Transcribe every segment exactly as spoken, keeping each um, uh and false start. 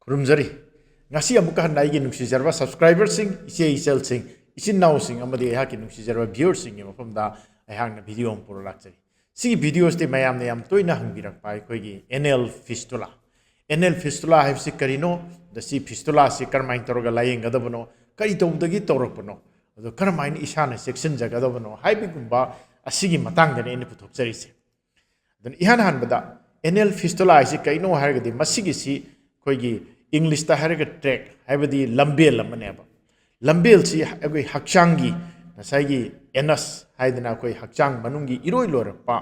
ꯈꯨꯔꯨꯝꯖꯔꯤ꯫ ꯉꯁꯤ ꯑꯃꯨꯛꯀ ꯍꯟꯅ ꯑꯩꯒꯤ ꯅꯨꯡꯁꯤꯖꯔꯕ subscriberꯁꯤꯡ, ꯏꯆꯦ ꯏꯆꯜꯁꯤꯡ, ꯏꯆꯤꯟ ꯏꯅꯥꯎꯁꯤꯡ ꯑꯃꯗꯤ ꯑꯩꯍꯥꯛꯀꯤ ꯅꯨꯡꯁꯤꯖꯔꯕ viewerꯁꯤꯡꯒꯤ ꯃꯐꯝꯗ ꯑꯩꯍꯥꯛꯅ video ꯑꯃ ꯄꯨꯔ ꯂꯥꯛꯆꯔꯤ꯫ ꯁꯤꯒꯤ videoꯁꯤꯗꯤ ꯃꯌꯥꯝꯅ ꯌꯥꯝ ꯇꯣꯏꯅ ꯍꯪꯕꯤꯔꯛꯄ ꯑꯩꯈꯣꯏꯒꯤ anal fistula꯫ Anal fistula ꯍꯥꯏꯕꯁꯤ ꯀꯔꯤꯅꯣ? ꯑꯗ ꯁꯤ fistulaꯁꯤ ꯀꯔꯝꯍꯥꯏꯅ ꯇꯧꯔꯒ ꯂꯥꯌꯦꯡꯒꯗꯕꯅꯣ? ꯀꯔꯤ ꯇꯧꯕꯗꯒꯤ ꯇꯧꯔꯛꯄꯅꯣ? ꯑꯗꯣ ꯀꯔꯝꯍꯥꯏꯅ ꯏꯁꯥꯅ ꯆꯦꯛꯁꯤꯟꯖꯒꯗꯕꯅꯣ ꯍꯥꯏꯕꯒꯨꯝꯕ ꯑꯁꯤꯒꯤ ꯃꯇꯥꯡꯗꯅꯤ ꯑꯩꯅ ꯄꯨꯊꯣꯛꯆꯔꯤꯁꯦ꯫ ꯑꯗꯨꯅ ꯏꯍꯥꯟ ꯍꯥꯟꯕꯗ anal fistula ꯍꯥꯏꯁꯤ ꯀꯩꯅꯣ ꯍꯥꯏꯔꯒꯗꯤ, ꯃꯁꯤꯒꯤꯁꯤ ꯑꯩꯈꯣꯏꯒꯤ Englishꯇ ꯍꯥꯏꯔꯒ tract, ꯍꯥꯏꯕꯗꯤ ꯂꯝꯕꯦꯜ ꯑꯃꯅꯦꯕ꯫ ꯂꯝꯕꯦꯜꯁꯤ ꯑꯩꯈꯣꯏ ꯍꯛꯆꯥꯡꯒꯤ ꯉꯁꯥꯏꯒꯤ anus ꯍꯥꯏꯗꯅ ꯑꯩꯈꯣꯏ ꯍꯛꯆꯥꯡ ꯃꯅꯨꯡꯒꯤ ꯏꯔꯣꯏ ꯂꯣꯏꯔꯛꯄ,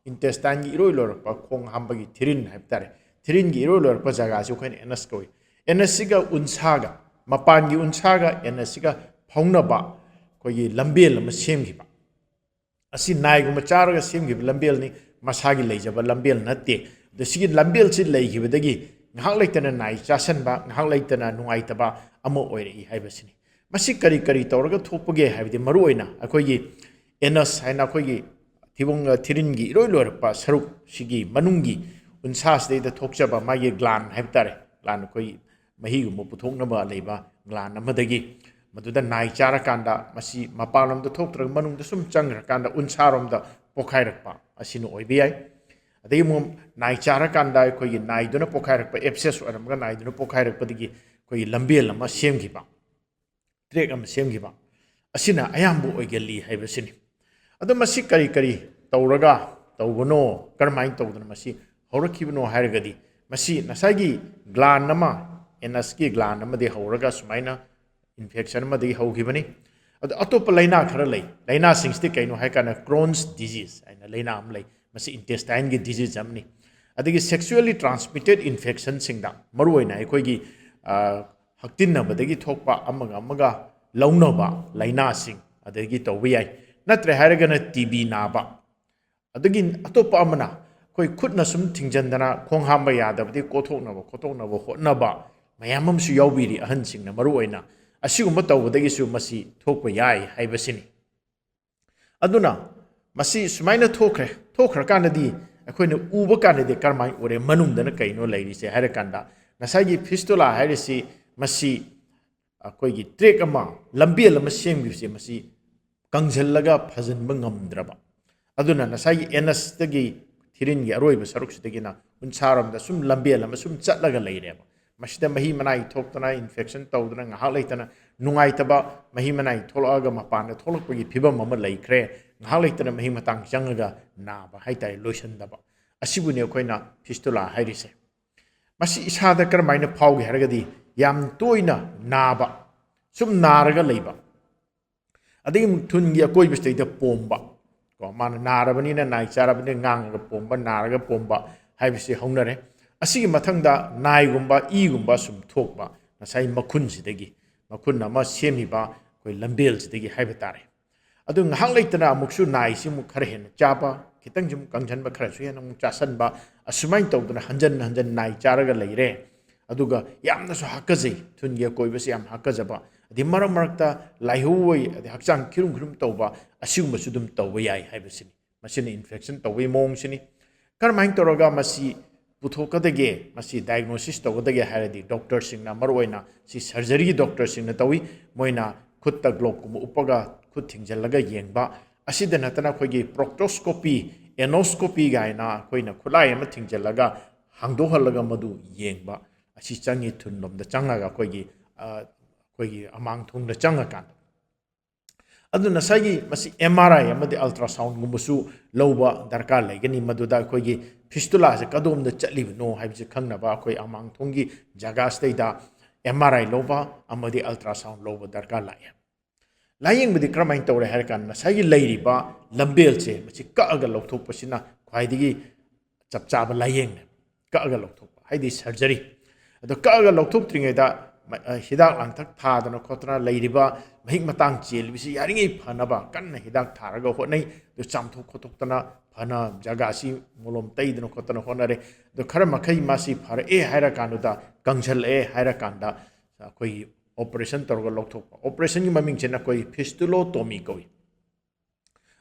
intestineꯒꯤ ꯏꯔꯣꯏ ꯂꯣꯏꯔꯛꯄ, ꯈꯣꯡ ꯍꯥꯝꯕꯒꯤ ꯊꯤꯔꯤꯟ ꯍꯥꯏꯕ ꯇꯥꯔꯦ, ꯊꯤꯔꯤꯟꯒꯤ ꯏꯔꯣꯏ ꯂꯣꯏꯔꯛꯄ ꯖꯒꯥꯁꯤ ꯑꯩꯈꯣꯏꯅ anus ꯀꯧꯏ꯫ Anusꯁꯤꯒ ꯎꯟꯁꯥꯒ, ꯃꯄꯥꯟꯒꯤ ꯎꯟꯁꯥꯒ anusꯁꯤꯒ ꯐꯥꯎꯅꯕ ꯑꯩꯈꯣꯏꯒꯤ ꯂꯝꯕꯦꯜ ꯑꯃ ꯁꯦꯝꯈꯤꯕ꯫ ꯑꯁꯤ ꯅꯥꯏꯒꯨꯝꯕ ꯆꯥꯔꯒ ꯁꯦꯝꯈꯤꯕ ꯂꯝꯕꯦꯜꯅꯤ, ꯃꯁꯥꯒꯤ ꯂꯩꯖꯕ ꯂꯝꯕꯦꯜ ꯅꯠꯇꯦ꯫ ꯑꯗꯣ ꯁꯤꯒꯤ ꯂꯝꯕꯦꯜꯁꯤ ꯂꯩꯈꯤꯕꯗꯒꯤ ꯉꯥꯏꯍꯥꯛ ꯂꯩꯇꯅ ꯅꯥꯏ ꯆꯥꯁꯟꯕ, ꯉꯥꯏꯍꯥꯛ ꯂꯩꯇꯅ ꯅꯨꯡꯉꯥꯏꯇꯕ ꯑꯃ ꯑꯣꯏꯔꯛꯏ ꯍꯥꯏꯕꯁꯤꯅꯤ꯫ ꯃꯁꯤ ꯀꯔꯤ ꯀꯔꯤ ꯇꯧꯔꯒ ꯊꯣꯛꯄꯒꯦ ꯍꯥꯏꯕꯗꯤ, ꯃꯔꯨꯑꯣꯏꯅ ꯑꯩꯈꯣꯏꯒꯤ anus ꯍꯥꯏꯅ ꯑꯩꯈꯣꯏꯒꯤ ꯊꯤꯕꯣꯡ, ꯊꯤꯔꯤꯟꯒꯤ ꯏꯔꯣꯏ ꯂꯣꯏꯔꯛꯄ ꯁꯔꯨꯛ, ꯁꯤꯒꯤ ꯃꯅꯨꯡꯒꯤ ꯎꯟꯁꯥꯁꯤꯗꯩꯗ ꯊꯣꯛꯆꯕ ꯃꯥꯒꯤ gland ꯍꯥꯏꯕ ꯇꯥꯔꯦ, gland, ꯑꯩꯈꯣꯏ ꯃꯍꯤꯒꯨꯝꯕ ꯄꯨꯊꯣꯛꯅꯕ ꯂꯩꯕ gland ꯑꯃꯗꯒꯤ, ꯃꯗꯨꯗ ꯅꯥꯏ ꯆꯥꯔꯀꯥꯟꯗ ꯃꯁꯤ ꯃꯄꯥꯟꯂꯣꯝꯗ ꯊꯣꯛꯇ꯭ꯔꯒ ꯃꯅꯨꯡꯗ ꯁꯨꯝ ꯆꯪꯈ꯭ꯔꯀꯥꯟꯗ ꯎꯟꯁꯥꯔꯣꯝꯗ ꯄꯣꯛꯈꯥꯏꯔꯛꯄ ꯑꯁꯤꯅ ꯑꯣꯏꯕ ꯌꯥꯏ꯫ ꯑꯗꯒꯤ ꯑꯃꯨꯛ ꯅꯥꯏ ꯆꯥꯔꯀꯥꯟꯗ ꯑꯩꯈꯣꯏꯒꯤ ꯅꯥꯏꯗꯨꯅ ꯄꯣꯛꯈꯥꯏꯔꯛꯄ, abscess ꯑꯣꯏꯔꯝꯃꯒ ꯅꯥꯏꯗꯨꯅ ꯄꯣꯛꯈꯥꯏꯔꯛꯄꯗꯒꯤ ꯑꯩꯈꯣꯏꯒꯤ ꯂꯝꯕꯦꯜ ꯑꯃ ꯁꯦꯝꯈꯤꯕ, tract ꯑꯃ ꯁꯦꯝꯈꯤꯕ ꯑꯁꯤꯅ ꯑꯌꯥꯝꯕ ꯑꯣꯏꯒꯜꯂꯤ ꯍꯥꯏꯕꯁꯤꯅꯤ꯫ ꯑꯗꯣ ꯃꯁꯤ ꯀꯔꯤ ꯀꯔꯤ ꯇꯧꯔꯒ ꯇꯧꯕꯅꯣ, ꯀꯔꯝꯍꯥꯏꯅ ꯇꯧꯗꯅ ꯃꯁꯤ ꯍꯧꯔꯛꯈꯤꯕꯅꯣ ꯍꯥꯏꯔꯒꯗꯤ, ꯃꯁꯤ ꯉꯁꯥꯏꯒꯤ gland ꯑꯃ, anusꯀꯤ gland ꯑꯃꯗꯒꯤ ꯍꯧꯔꯒ ꯁꯨꯃꯥꯏꯅ infection ꯑꯃꯗꯒꯤ ꯍꯧꯈꯤꯕꯅꯤ꯫ ꯑꯗꯣ ꯑꯇꯣꯞꯄ ꯂꯥꯏꯅꯥ ꯈꯔ ꯂꯩ꯫ ꯂꯥꯏꯅꯥꯁꯤꯡꯁꯤꯗꯤ ꯀꯩꯅꯣ ꯍꯥꯏ ꯀꯥꯟꯗ, Crohn's disease ꯍꯥꯏꯅ ꯂꯥꯏꯅꯥ ꯑꯃ ꯂꯩ, ꯃꯁꯤ intestineꯒꯤ disease ꯑꯃꯅꯤ꯫ ꯑꯗꯒꯤ sexually transmitted infectionꯁꯤꯡꯗ, ꯃꯔꯨꯑꯣꯏꯅ ꯑꯩꯈꯣꯏꯒꯤ, ꯑ, ꯍꯛꯇꯤꯟꯅꯕꯗꯒꯤ ꯊꯣꯛꯄ, ꯑꯃꯒ ꯑꯃꯒ ꯂꯧꯅꯕ ꯂꯥꯏꯅꯥꯁꯤꯡ ꯑꯗꯒꯤ ꯇꯧꯕ ꯌꯥꯏ꯫ ꯅꯠꯇ꯭ꯔꯦ ꯍꯥꯏꯔꯒꯅ TB ꯅꯥꯕ꯫ ꯑꯗꯒꯤ ꯑꯇꯣꯞꯄ ꯑꯃꯅ ꯑꯩꯈꯣꯏ ꯈꯨꯠꯅ ꯁꯨꯝ ꯊꯤꯡꯖꯤꯟꯗꯅ ꯈꯣꯡ ꯍꯥꯝꯕ ꯌꯥꯗꯕꯗꯤ ꯀꯣꯠꯊꯣꯛꯅꯕ ꯈꯣꯠꯇꯣꯛꯅꯕ ꯍꯣꯠꯅꯕ ꯃꯌꯥꯝ ꯑꯃꯁꯨ ꯌꯥꯎꯕꯤꯔꯤ, ꯑꯍꯟꯁꯤꯡꯅ ꯃꯔꯨꯑꯣꯏꯅ꯫ ꯑꯁꯤꯒꯨꯝꯕ ꯇꯧꯕꯗꯒꯤꯁꯨ ꯃꯁꯤ ꯊꯣꯛꯄ ꯌꯥꯏ ꯍꯥꯏꯕꯁꯤꯅꯤ꯫ ꯑꯗꯨꯅ ꯃꯁꯤ ꯁꯨꯃꯥꯏꯅ ꯊꯣꯛꯈ꯭ꯔꯦ, ꯊꯣꯛꯈ꯭ꯔꯀꯥꯟꯗꯗꯤ ꯑꯩꯈꯣꯏꯅ ꯎꯕ ꯀꯥꯟꯗꯗꯤ ꯀꯔꯝꯍꯥꯏꯅ ꯎꯔꯦ, ꯃꯅꯨꯡꯗꯅ ꯀꯩꯅꯣ ꯂꯩꯔꯤꯁꯦ ꯍꯥꯏꯔꯀꯥꯟꯗ, ꯉꯁꯥꯏꯒꯤ ꯐꯤꯁꯇꯨꯂꯥ ꯍꯥꯏꯔꯤꯁꯤ ꯃꯁꯤ ꯑꯩꯈꯣꯏꯒꯤ ꯇ꯭ꯔꯦꯛ ꯑꯃ, ꯂꯝꯕꯦꯜ ꯑꯃ ꯁꯦꯝꯈꯤꯕꯁꯦ ꯃꯁꯤ ꯀꯪꯁꯤꯜꯂꯒ ꯐꯖꯤꯟꯕ ꯉꯝꯗ꯭ꯔꯕ꯫ ꯑꯗꯨꯅ ꯉꯁꯥꯏꯒꯤ ꯑꯦꯅꯁꯇꯒꯤ ꯊꯤꯔꯤꯟꯒꯤ ꯑꯔꯣꯏꯕ ꯁꯔꯨꯛꯁꯤꯗꯒꯤꯅ ꯎꯟꯁꯥꯔꯣꯝꯗ ꯁꯨꯝ ꯂꯝꯕꯦꯜ ꯑꯃ ꯁꯨꯝ ꯆꯠꯂꯒ ꯂꯩꯔꯦꯕ꯫ ꯃꯁꯤꯗ ꯃꯍꯤ ꯃꯅꯥꯏ ꯊꯣꯛꯇꯅ, ꯏꯟꯐꯦꯛꯁꯟ ꯇꯧꯗꯅ, ꯉꯥꯏꯍꯥꯛ ꯂꯩꯇꯅ ꯅꯨꯡꯉꯥꯏꯇꯕ, ꯃꯍꯤ ꯃꯅꯥꯏ ꯊꯣꯛꯂꯛꯑꯒ ꯃꯄꯥꯟꯗ ꯊꯣꯛꯂꯛꯄꯒꯤ ꯐꯤꯕꯝ ꯑꯃ ꯂꯩꯈ꯭ꯔꯦ꯫ ꯉꯥꯏꯍꯥꯛ ꯂꯩꯇꯅ ꯃꯍꯤꯛ ꯃꯇꯥꯡ ꯆꯪꯉꯒ ꯅꯥꯕ ꯍꯥꯏꯇꯥꯔꯦ, ꯂꯣꯏꯁꯤꯟꯗꯕ꯫ ꯑꯁꯤꯕꯨꯅꯤ ꯑꯩꯈꯣꯏꯅ ꯐꯤꯁꯇꯨꯂꯥ ꯍꯥꯏꯔꯤꯁꯦ꯫ ꯃꯁꯤ ꯏꯁꯥꯗ ꯀꯔꯝꯍꯥꯏꯅ ꯐꯥꯎꯒꯦ ꯍꯥꯏꯔꯒꯗꯤ, ꯌꯥꯝ ꯇꯣꯏꯅ ꯅꯥꯕ, ꯁꯨꯝ ꯅꯥꯔꯒ ꯂꯩꯕ, ꯑꯗꯒꯤ ꯑꯃꯨꯛ ꯊꯨꯟꯒꯤ ꯑꯀꯣꯏꯕꯁꯤꯗꯩꯗ ꯄꯣꯝꯕ, ꯀꯣ, ꯃꯥꯅ ꯅꯥꯔꯕꯅꯤꯅ, ꯅꯥꯏ ꯆꯥꯔꯕꯅꯤꯅ ꯉꯥꯡꯉꯒ ꯄꯣꯝꯕ, ꯅꯥꯔꯒ ꯄꯣꯝꯕ ꯍꯥꯏꯕꯁꯤ ꯍꯧꯅꯔꯦ꯫ ꯑꯁꯤꯒꯤ ꯃꯊꯪꯗ ꯅꯥꯏꯒꯨꯝꯕ, ꯏꯒꯨꯝꯕ ꯁꯨꯝ ꯊꯣꯛꯄ, ꯉꯁꯥꯏ ꯃꯈꯨꯟꯁꯤꯗꯒꯤ, ꯃꯈꯨꯟ ꯑꯃ ꯁꯦꯝꯃꯤꯕ ꯑꯩꯈꯣꯏ ꯂꯝꯕꯦꯜꯁꯤꯗꯒꯤ ꯍꯥꯏꯕ ꯇꯥꯔꯦ꯫ ꯑꯗꯨ ꯉꯥꯏꯍꯥꯛ ꯂꯩꯇꯅ ꯑꯃꯨꯛꯁꯨ ꯅꯥꯏꯁꯤ ꯑꯃꯨꯛ ꯈꯔ ꯍꯦꯟꯅ ꯆꯥꯕ, ꯈꯤꯇꯪꯁꯨ ꯑꯃꯨꯛ ꯀꯪꯁꯤꯟꯕ, ꯈꯔꯁꯨ ꯍꯦꯟꯅ ꯑꯃꯨꯛ ꯆꯥꯁꯟꯕ, ꯑꯁꯨꯃꯥꯏꯅ ꯇꯧꯗꯅ ꯍꯟꯖꯟ ꯍꯟꯖꯟ ꯅꯥꯏ ꯆꯥꯔꯒ ꯂꯩꯔꯦ꯫ ꯑꯗꯨꯒ ꯌꯥꯝꯅꯁꯨ ꯍꯥꯀꯠꯖꯩ, ꯊꯨꯟꯒꯤ ꯑꯀꯣꯏꯕꯁꯤ ꯌꯥꯝ ꯍꯥꯀꯠꯖꯕ, ꯑꯗꯩ ꯃꯔꯛ ꯃꯔꯛꯇ ꯂꯥꯏꯍꯧ ꯑꯣꯏ, ꯑꯗꯩ ꯍꯛꯆꯥꯡ ꯈꯤꯔꯨꯝ ꯈꯤꯔꯨꯝ ꯇꯧꯕ, ꯑꯁꯤꯒꯨꯝꯕꯁꯨ ꯑꯗꯨꯝ ꯇꯧꯕ ꯌꯥꯏ ꯍꯥꯏꯕꯁꯤꯅꯤ꯫ ꯃꯁꯤꯅ ꯏꯟꯐꯦꯛꯁꯟ ꯇꯧꯕꯒꯤ ꯃꯑꯣꯡꯁꯤꯅꯤ꯫ ꯀꯔꯝꯍꯥꯏꯅ ꯇꯧꯔꯒ ꯃꯁꯤ ꯄꯨꯊꯣꯛꯀꯗꯒꯦ, ꯃꯁꯤ ꯗꯥꯏꯒꯅꯣꯁꯤꯁ ꯇꯧꯒꯗꯒꯦ ꯍꯥꯏꯔꯗꯤ, ꯗꯣꯛꯇꯔꯁꯤꯡꯅ, ꯃꯔꯨꯑꯣꯏꯅ ꯁꯤ ꯁꯔꯖꯔꯤꯒꯤ ꯗꯣꯛꯇꯔꯁꯤꯡꯅ ꯇꯧꯏ꯫ ꯃꯣꯏꯅ ꯈꯨꯠꯇ ꯒ꯭ꯂꯣꯕꯀꯨꯝꯕ ꯎꯞꯄꯒ ꯈꯨꯠ ꯊꯤꯡꯖꯤꯜꯂꯒ ꯌꯦꯡꯕ, ꯑꯁꯤꯗ ꯅꯠꯇꯅ ꯑꯩꯈꯣꯏꯒꯤ ꯄ꯭ꯔꯣꯛꯇꯣꯁꯀꯣꯄꯤ, ꯑꯦꯅꯣꯁꯀꯣꯄꯤ ꯀꯥꯏꯅ ꯑꯩꯈꯣꯏꯅ ꯈꯨꯠꯂꯥꯏ ꯑꯃ ꯊꯤꯡꯖꯤꯜꯂꯒ ꯍꯥꯡꯗꯣꯛꯍꯜꯂꯒ ꯃꯗꯨ ꯌꯦꯡꯕ, ꯑꯁꯤ ꯆꯪꯉꯤ꯫ ꯊꯨꯟꯂꯣꯝꯗ ꯆꯪꯉꯒ ꯑꯩꯈꯣꯏꯒꯤ, ꯑ, ꯑꯩꯈꯣꯏꯒꯤ ꯑꯃꯥꯡ ꯊꯣꯡꯗ ꯆꯪꯉꯀꯥꯟꯗ꯫ ꯑꯗꯨꯅ ꯉꯁꯥꯏꯒꯤ ꯃꯁꯤ ꯑꯦꯝ ꯑꯥꯔ ꯑꯥꯏ ꯑꯃꯗꯤ ꯑꯜꯇ꯭ꯔꯥꯁꯥꯎꯟꯒꯨꯝꯕꯁꯨ ꯂꯧꯕ ꯗꯔꯀꯥꯔ ꯂꯩꯒꯅꯤ꯫ ꯃꯗꯨꯗ ꯑꯩꯈꯣꯏꯒꯤ ꯐꯤꯁꯇꯨꯂꯥꯁꯦ ꯀꯗꯣꯝꯗ ꯆꯠꯂꯤꯕꯅꯣ ꯍꯥꯏꯕꯁꯤ ꯈꯪꯅꯕ ꯑꯩꯈꯣꯏ ꯑꯃꯥꯡ ꯊꯣꯡꯒꯤ ꯖꯒꯥꯁꯤꯗꯩꯗ ꯑꯦꯝ ꯑꯥꯔ ꯑꯥꯏ ꯂꯧꯕ ꯑꯃꯗꯤ ꯑꯜꯇ꯭ꯔꯥꯁꯥꯎꯟ ꯂꯧꯕ ꯗꯔꯀꯥꯔ ꯂꯥꯛꯑꯦ꯫ ꯂꯥꯏꯌꯦꯡꯕꯗꯤ ꯀꯔꯝꯍꯥꯏꯅ ꯇꯧꯔꯦ ꯍꯥꯏꯔ ꯀꯥꯟꯗ, ꯉꯁꯥꯏꯒꯤ ꯂꯩꯔꯤꯕ ꯂꯝꯕꯦꯜꯁꯦ ꯃꯁꯤ ꯀꯛꯑꯒ ꯂꯧꯊꯣꯛꯄꯁꯤꯅ ꯈ꯭ꯋꯥꯏꯗꯒꯤ ꯆꯞ ꯆꯥꯕ ꯂꯥꯏꯌꯦꯡꯅꯦ꯫ ꯀꯛꯑꯒ ꯂꯧꯊꯣꯛꯄ ꯍꯥꯏꯗꯤ ꯁꯔꯖꯔꯤ꯫ ꯑꯗꯣ ꯀꯛꯑꯒ ꯂꯧꯊꯣꯛꯇ꯭ꯔꯤꯉꯩꯗ ꯃ-, ꯑ, ꯍꯤꯗꯥꯛ ꯂꯥꯡꯊꯛ ꯊꯥꯗꯅ ꯈꯣꯠꯇꯅ ꯂꯩꯔꯤꯕ ꯃꯍꯤꯛ ꯃꯇꯥꯡ ꯆꯦꯜꯂꯤꯕꯁꯤ ꯌꯥꯔꯤꯉꯩ ꯐꯅꯕ ꯀꯟꯅ ꯍꯤꯗꯥꯛ ꯊꯥꯔꯒ ꯍꯣꯠꯅꯩ꯫ ꯑꯗꯨ ꯆꯥꯝꯊꯣꯛ ꯈꯣꯠꯇꯣꯛꯇꯅ ꯐꯅ ꯖꯒꯥꯁꯤ ꯃꯣꯂꯣꯝ ꯇꯩꯗꯅ ꯈꯣꯠꯇꯅ ꯍꯣꯠꯅꯔꯦ꯫ ꯑꯗꯣ ꯈꯔ ꯃꯈꯩ ꯃꯥꯁꯤ ꯐꯔꯛꯑꯦ ꯍꯥꯏꯔ ꯀꯥꯟꯗꯨꯗ, ꯀꯪꯁꯜꯂꯛꯑꯦ ꯍꯥꯏꯔ ꯀꯥꯟꯗ ꯑꯩꯈꯣꯏꯒꯤ ꯑꯣꯄꯔꯦꯁꯟ ꯇꯧꯔꯒ ꯂꯧꯊꯣꯛꯄ꯫ ꯑꯣꯄꯔꯦꯁꯟꯒꯤ ꯃꯃꯤꯡꯁꯤꯅ ꯑꯩꯈꯣꯏ ꯐꯤꯁꯇꯨꯂꯣꯇꯣꯃꯤ ꯀꯧꯏ꯫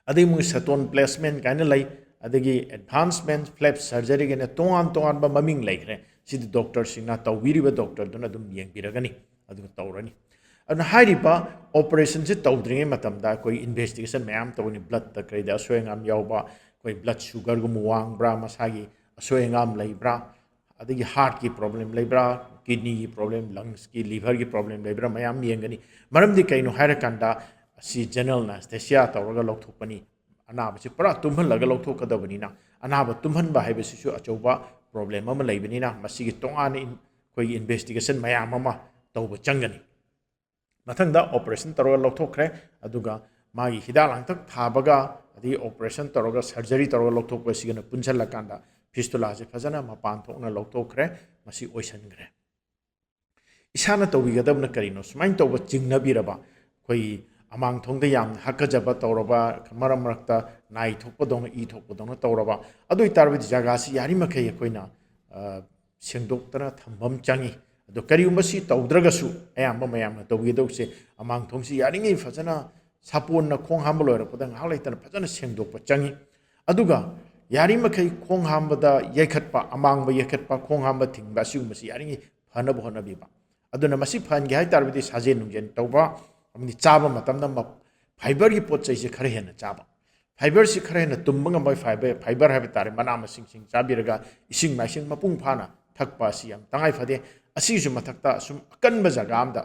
ꯑꯗꯩ ꯃꯣꯏ ꯁꯦꯇꯣꯟ ꯄ꯭ꯂꯦꯁꯃꯦꯟ ꯀꯥꯏꯅ ꯂꯩ, ꯑꯗꯒꯤ ꯑꯦꯗꯚꯥꯟꯁꯃꯦꯟ ꯐ꯭ꯂꯦꯞ ꯁꯔꯖꯔꯤ ꯀꯥꯏꯅ ꯇꯣꯉꯥꯟ ꯇꯣꯉꯥꯟꯕ ꯃꯃꯤꯡ ꯂꯩꯈ꯭ꯔꯦ꯫ ꯁꯤꯗꯤ ꯗꯣꯛꯇꯔꯁꯤꯡꯅ, ꯇꯧꯕꯤꯔꯤꯕ ꯗꯣꯛꯇꯔꯗꯨꯅ ꯑꯗꯨꯝ ꯌꯦꯡꯕꯤꯔꯒꯅꯤ, ꯑꯗꯨꯒ ꯇꯧꯔꯅꯤ꯫ ꯑꯗꯨꯅ ꯍꯥꯏꯔꯤꯕ ꯑꯣꯄꯔꯦꯁꯟꯁꯤ ꯇꯧꯗ꯭ꯔꯤꯉꯩ ꯃꯇꯝꯗ ꯑꯩꯈꯣꯏ ꯏꯟꯚꯦꯁꯇꯤꯒꯦꯁꯟ ꯃꯌꯥꯝ ꯇꯧꯒꯅꯤ꯫ ꯕ꯭ꯂꯠꯇ ꯀꯔꯤꯗ ꯑꯁꯣꯏ ꯑꯉꯥꯝ ꯌꯥꯎꯕ, ꯑꯩꯈꯣꯏ ꯕ꯭ꯂꯠ ꯁꯨꯒꯔꯒꯨꯝꯕ ꯋꯥꯡꯕ꯭ꯔꯥ, ꯃꯁꯥꯒꯤ ꯑꯁꯣꯏ ꯑꯉꯥꯝ ꯂꯩꯕ꯭ꯔꯥ, ꯑꯗꯒꯤ ꯍꯥꯔꯠꯀꯤ ꯄ꯭ꯔꯣꯕ꯭ꯂꯦꯝ ꯂꯩꯕ꯭ꯔꯥ, ꯀꯤꯗꯅꯤꯒꯤ ꯄ꯭ꯔꯣꯕ꯭ꯂꯦꯝ, ꯂꯪꯁꯀꯤ, ꯂꯤꯚꯔꯒꯤ ꯄ꯭ꯔꯣꯕ꯭ꯂꯦꯝ ꯂꯩꯕ꯭ꯔꯥ, ꯃꯌꯥꯝ ꯌꯦꯡꯒꯅꯤ꯫ ꯃꯔꯝꯗꯤ ꯀꯩꯅꯣ ꯍꯥꯏꯔꯀꯥꯟꯗ, ꯑꯁꯤ ꯖꯦꯅꯔꯦꯜ ꯑꯦꯅꯦꯁꯊꯦꯁꯤꯌꯥ ꯇꯧꯔꯒ ꯂꯧꯊꯣꯛꯄꯅꯤ꯫ ꯑꯅꯥꯕꯁꯤ ꯄꯨꯔꯥ ꯇꯨꯝꯍꯜꯂꯒ ꯂꯧꯊꯣꯛꯀꯗꯕꯅꯤꯅ, ꯑꯅꯥꯕ ꯇꯨꯝꯍꯟꯕ ꯍꯥꯏꯕꯁꯤꯁꯨ ꯑꯆꯧꯕ ꯄ꯭ꯔꯣꯕ꯭ꯂꯦꯝ ꯑꯃ ꯂꯩꯕꯅꯤꯅ, ꯃꯁꯤꯒꯤ ꯇꯣꯉꯥꯟꯅ ꯏꯟ-, ꯑꯩꯈꯣꯏꯒꯤ ꯏꯟꯚꯦꯁꯇꯤꯒꯦꯁꯟ ꯃꯌꯥꯝ ꯑꯃ ꯇꯧꯕ ꯆꯪꯒꯅꯤ꯫ ꯃꯊꯪꯗ ꯑꯣꯄꯔꯦꯁꯟ ꯇꯧꯔꯒ ꯂꯧꯊꯣꯛꯈ꯭ꯔꯦ, ꯑꯗꯨꯒ ꯃꯥꯒꯤ ꯍꯤꯗꯥꯛ ꯂꯥꯡꯊꯛ ꯊꯥꯕꯒ, ꯑꯗꯒꯤ ꯑꯣꯄꯔꯦꯁꯟ ꯇꯧꯔꯒ, ꯁꯔꯖꯔꯤ ꯇꯧꯔꯒ ꯂꯧꯊꯣꯛꯄꯁꯤꯒꯅ ꯄꯨꯟꯁꯤꯜꯂꯀꯥꯟꯗ ꯐꯤꯁꯇꯨꯂꯥꯁꯦ ꯐꯖꯅ ꯃꯄꯥꯟ ꯊꯣꯛꯅ ꯂꯧꯊꯣꯛꯈ꯭ꯔꯦ꯫ ꯃꯁꯤ ꯑꯣꯏꯁꯟꯈ꯭ꯔꯦ꯫ ꯏꯁꯥꯅ ꯇꯧꯕꯤꯒꯗꯕꯅ ꯀꯔꯤꯅꯣ? ꯁꯨꯃꯥꯏꯅ ꯇꯧꯕ ꯆꯤꯡꯅꯕꯤꯔꯕ, ꯑꯩꯈꯣꯏꯒꯤ ꯑꯃꯥꯡ ꯊꯣꯡꯗ ꯌꯥꯝꯅ ꯍꯥꯀꯠꯆꯕ ꯇꯧꯔꯕ, ꯃꯔꯛ ꯃꯔꯛꯇ ꯅꯥꯏ ꯊꯣꯛꯄꯗꯧꯅ, ꯏ ꯊꯣꯛꯄꯗꯧꯅ ꯇꯧꯔꯕ, ꯑꯗꯨ ꯑꯣꯏꯇꯥꯔꯕꯗꯤ ꯖꯒꯥꯁꯤ ꯌꯥꯔꯤꯃꯈꯩ ꯑꯩꯈꯣꯏꯅ, ꯑ, ꯁꯦꯡꯗꯣꯛꯇꯅ ꯊꯝꯕ ꯑꯃ ꯆꯪꯉꯤ꯫ ꯑꯗꯣ ꯀꯔꯤꯒꯨꯝꯕ ꯁꯤ ꯇꯧꯗ꯭ꯔꯒꯁꯨ, ꯑꯌꯥꯝꯕ ꯃꯌꯥꯝꯅ ꯇꯧꯒꯗꯧꯁꯦ, ꯑꯃꯥꯡ ꯊꯣꯡꯁꯤ ꯌꯥꯔꯤꯉꯩ ꯐꯖꯅ, ꯁꯥꯄꯣꯟꯅ ꯈꯣꯡ ꯍꯥꯝꯕ ꯂꯣꯏꯔꯛꯄꯗ ꯉꯥꯏꯍꯥꯛ ꯂꯩꯇꯅ ꯐꯖꯅ ꯁꯦꯡꯗꯣꯛꯄ ꯆꯪꯉꯤ꯫ ꯑꯗꯨꯒ ꯌꯥꯔꯤꯃꯈꯩ ꯈꯣꯡ ꯍꯥꯝꯕꯗ ꯌꯩꯈꯠꯄ, ꯑꯃꯥꯡꯕ ꯌꯩꯈꯠꯄ, ꯈꯣꯡ ꯍꯥꯝꯕ ꯊꯤꯡꯕ, ꯑꯁꯤꯒꯨꯝꯕꯁꯤ ꯌꯥꯔꯤꯉꯩ ꯐꯅꯕ ꯍꯣꯠꯅꯕꯤꯕ꯫ ꯑꯗꯨꯅ ꯃꯁꯤ ꯐꯍꯟꯒꯦ ꯍꯥꯏ ꯇꯥꯔꯕꯗꯤ ꯁꯥꯖꯦꯟ ꯅꯨꯡꯖꯦꯟ ꯇꯧꯕ, ꯑꯃꯗꯤ ꯆꯥꯕ ꯃꯇꯝꯗ ꯃ-, ꯐꯥꯏꯕꯔꯒꯤ ꯄꯣꯠ ꯆꯩꯁꯦ ꯈꯔ ꯍꯦꯟꯅ ꯆꯥꯕ꯫ ꯐꯥꯏꯕꯔꯁꯤ ꯈꯔ ꯍꯦꯟꯅ ꯇꯨꯝꯕ ꯉꯝꯕ ꯐꯥꯏꯕꯔ, ꯐꯥꯏꯕꯔ ꯍꯥꯏꯕ ꯇꯥꯔꯦ, ꯃꯅꯥ ꯃꯁꯤꯡꯁꯤꯡ ꯆꯥꯕꯤꯔꯒ ꯏꯁꯤꯡ ꯃꯥꯏꯁꯤꯡ ꯃꯄꯨꯡ ꯐꯥꯅ ꯊꯛꯄ ꯑꯁꯤ ꯌꯥꯝ ꯇꯉꯥꯏ ꯐꯗꯦ꯫ ꯑꯁꯤꯒꯤꯁꯨ ꯃꯊꯛꯇ ꯑꯁꯨꯝ ꯑꯀꯟꯕ ꯖꯒꯥ ꯑꯃꯗ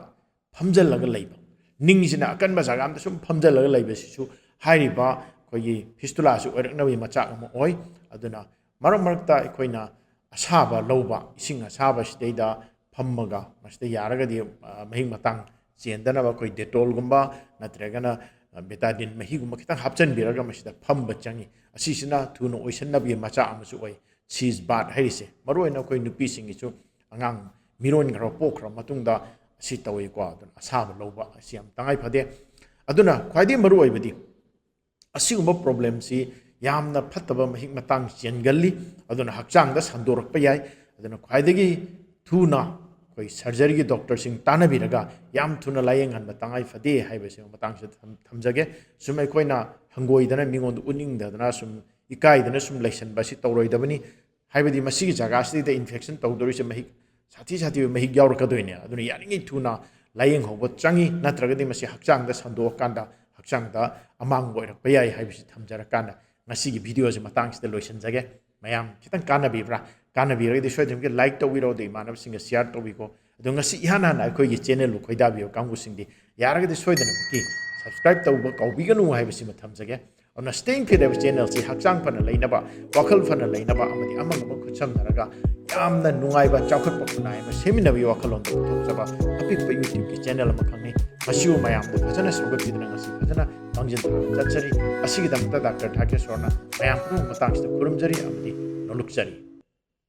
ꯐꯝꯖꯜꯂꯒ ꯂꯩꯕ, ꯅꯤꯡꯁꯤꯅ ꯑꯀꯟꯕ ꯖꯒꯥ ꯑꯃꯗ ꯁꯨꯝ ꯐꯝꯖꯜꯂꯒ ꯂꯩꯕꯁꯤꯁꯨ ꯍꯥꯏꯔꯤꯕ ꯑꯩꯈꯣꯏꯒꯤ ꯐꯤꯁꯇꯨꯂꯥꯁꯤ ꯑꯣꯏꯔꯛꯅꯕꯒꯤ ꯃꯆꯥꯛ ꯑꯃ ꯑꯣꯏ꯫ ꯑꯗꯨꯅ ꯃꯔꯛ ꯃꯔꯛꯇ ꯑꯩꯈꯣꯏꯅ ꯑꯁꯥꯕ ꯂꯧꯕ, ꯏꯁꯤꯡ ꯑꯁꯥꯕꯁꯤꯗꯩꯗ ꯐꯝꯃꯒ, ꯃꯁꯤꯗ ꯌꯥꯔꯒꯗꯤ, ꯑ, ꯃꯍꯤꯛ ꯃꯇꯥꯡ ꯆꯦꯟꯗꯅꯕ ꯑꯩꯈꯣꯏ ꯗꯦꯇꯣꯜꯒꯨꯝꯕ ꯅꯠꯇ꯭ꯔꯒꯅ, ꯑ, ꯕꯦꯇꯥꯗꯤꯟ ꯃꯍꯤꯒꯨꯝꯕ ꯈꯤꯇꯪ ꯍꯥꯞꯆꯤꯟꯕꯤꯔꯒ ꯃꯁꯤꯗ ꯐꯝꯕ ꯆꯪꯉꯤ꯫ ꯑꯁꯤꯁꯤꯅ ꯊꯨꯅ ꯑꯣꯏꯁꯟꯅꯕꯒꯤ ꯃꯆꯥꯛ ꯑꯃꯁꯨ ꯑꯣꯏ꯫ ꯁꯤꯁ ꯕꯥꯠ ꯍꯥꯏꯔꯤꯁꯦ ꯃꯔꯨꯑꯣꯏꯅ ꯑꯩꯈꯣꯏ ꯅꯨꯄꯤꯁꯤꯡꯒꯤꯁꯨ, ꯑꯉꯥꯡ ꯃꯤꯔꯣꯟꯈ꯭ꯔ ꯄꯣꯛꯈ꯭ꯔ ꯃꯇꯨꯡꯗ ꯑꯁꯤ ꯇꯧꯏꯀꯣ꯫ ꯑꯗꯨꯅ ꯑꯁꯥꯕ ꯂꯧꯕ ꯑꯁꯤ ꯌꯥꯝ ꯇꯉꯥꯏ ꯐꯗꯦ꯫ ꯑꯗꯨꯅ ꯈ꯭ꯋꯥꯏꯗꯒꯤ ꯃꯔꯨꯑꯣꯏꯕꯗꯤ ꯑꯁꯤꯒꯨꯝꯕ ꯄ꯭ꯔꯣꯕ꯭ꯂꯦꯝꯁꯤ ꯌꯥꯝꯅ ꯐꯠꯇꯕ ꯃꯍꯤꯛ ꯃꯇꯥꯡ ꯆꯦꯟꯒꯜꯂꯤ꯫ ꯑꯗꯨꯅ ꯍꯛꯆꯥꯡꯗ ꯁꯟꯗꯣꯔꯛꯄ ꯌꯥꯏ꯫ ꯑꯗꯨꯅ ꯈ꯭ꯋꯥꯏꯗꯒꯤ ꯊꯨꯅ ꯑꯩꯈꯣꯏ ꯁꯔꯖꯔꯤꯒꯤ ꯗꯣꯛꯇꯔꯁꯤꯡ ꯇꯥꯟꯅꯕꯤꯔꯒ ꯌꯥꯝ ꯊꯨꯅ ꯂꯥꯏꯌꯦꯡꯍꯟꯕ ꯇꯉꯥꯏ ꯐꯗꯦ ꯍꯥꯏꯕꯁꯤ ꯃꯇꯥꯡꯁꯤꯗ ꯊꯝ-, ꯊꯝꯖꯒꯦ꯫ ꯁꯨꯝ ꯑꯩꯈꯣꯏꯅ ꯍꯪꯒꯣꯏꯗꯅ, ꯃꯤꯉꯣꯟꯗ ꯎꯠꯅꯤꯡꯗꯗꯅ, ꯁꯨꯝ ꯏꯀꯥꯏꯗꯅ ꯁꯨꯝ ꯂꯩꯁꯟꯕ ꯑꯁꯤ ꯇꯧꯔꯣꯏꯗꯕꯅꯤ꯫ ꯍꯥꯏꯕꯗꯤ ꯃꯁꯤꯒꯤ ꯖꯒꯥꯁꯤꯗ ꯏꯟꯐꯦꯛꯁꯟ ꯇꯧꯗꯣꯔꯤꯁꯦ ꯃꯍꯤꯛ ꯁꯥꯊꯤ ꯁꯥꯊꯤꯕ ꯃꯍꯤꯛ ꯌꯥꯎꯔꯛꯀꯗꯣꯏꯅꯦ꯫ ꯑꯗꯨꯅ ꯌꯥꯔꯤꯉꯩ ꯊꯨꯅ ꯂꯥꯏꯌꯦꯡꯍꯧꯕ ꯆꯪꯉꯤ, ꯅꯠꯇ꯭ꯔꯒꯗꯤ ꯃꯁꯤ ꯍꯛꯆꯥꯡꯗ ꯁꯟꯗꯣꯛꯑꯀꯥꯟꯗ ꯍꯛꯆꯥꯡꯗ ꯑꯃꯥꯡꯕ ꯑꯣꯏꯔꯛꯄ ꯌꯥꯏ ꯍꯥꯏꯕꯁꯤ ꯊꯝꯖꯔꯀꯥꯟꯗ ꯉꯁꯤꯒꯤ ꯚꯤꯗꯤꯑꯣꯁꯦ ꯃꯇꯥꯡꯁꯤꯗ ꯂꯣꯏꯁꯤꯟꯖꯒꯦ꯫ ꯃꯌꯥꯝ ꯈꯤꯇꯪ ꯀꯥꯟꯅꯕꯤꯕ꯭ꯔꯥ? ꯀꯥꯟꯅꯕꯤꯔꯒꯗꯤ ꯁꯣꯏꯗꯅꯃꯛꯀꯤ ꯂꯥꯏꯛ ꯇꯧꯕꯤꯔꯣ, ꯑꯗꯨ ꯏꯃꯥꯟꯅꯕꯁꯤꯡꯒ ꯁꯤꯌꯥꯔ ꯇꯧꯕꯤꯀꯣ꯫ ꯑꯗꯣ ꯉꯁꯤ ꯏꯍꯥꯟ ꯍꯥꯟꯅ ꯑꯩꯈꯣꯏꯒꯤ ꯆꯦꯅꯦꯜꯕꯨ ꯈꯣꯏꯗꯥꯕꯤꯕ ꯀꯥꯡꯕꯨꯁꯤꯡꯗꯤ ꯌꯥꯔꯒꯗꯤ ꯁꯣꯏꯗꯅꯃꯛꯀꯤ ꯁꯕꯁꯀ꯭ꯔꯥꯏꯕ ꯇꯧꯕ ꯀꯥꯎꯕꯤꯒꯅꯨ ꯍꯥꯏꯕꯁꯤꯃ ꯊꯝꯖꯒꯦ꯫ ꯑꯗꯨꯅ Staying Fit ꯍꯥꯏꯕ ꯆꯦꯅꯦꯜꯁꯤ ꯍꯛꯆꯥꯡ ꯐꯅ ꯂꯩꯅꯕ, ꯋꯥꯈꯜ ꯐꯅ ꯂꯩꯅꯕ ꯑꯃꯗꯤ ꯑꯃꯒ ꯑꯃꯒ ꯈꯨꯠꯁꯝꯅꯔꯒ ꯌꯥꯝꯅ ꯅꯨꯡꯉꯥꯏꯕ, ꯆꯥꯎꯈꯠꯄ ꯈꯨꯟꯅꯥꯏ ꯑꯃ ꯁꯦꯝꯃꯤꯟꯅꯕꯒꯤ ꯋꯥꯈꯜꯂꯣꯟꯗ ꯄꯨꯊꯣꯛꯆꯕ ꯑꯄꯤꯛꯄ YouTubeꯀꯤ ꯆꯦꯅꯦꯜ ꯑꯃꯈꯛꯅꯤ꯫ ꯃꯁꯤꯕꯨ ꯃꯌꯥꯝꯗ ꯐꯖꯅ ꯁꯧꯒꯠꯄꯤꯗꯨꯅ ꯉꯁꯤ ꯐꯖꯅ ꯃꯥꯡꯖꯤꯜ ꯊꯥꯅ ꯆꯠꯆꯔꯤ꯫ ꯑꯁꯤꯒꯤꯗꯃꯛꯇ ꯗꯥꯛꯇꯔ ꯊꯥꯀꯦꯁꯣꯔꯅ ꯃꯌꯥꯝ ꯄꯨꯝꯅꯃꯛ ꯃꯇꯥꯡꯁꯤꯗ ꯈꯨꯔꯨꯝꯖꯔꯤ ꯑꯃꯗꯤ ꯅꯣꯂꯨꯛꯆꯔꯤ꯫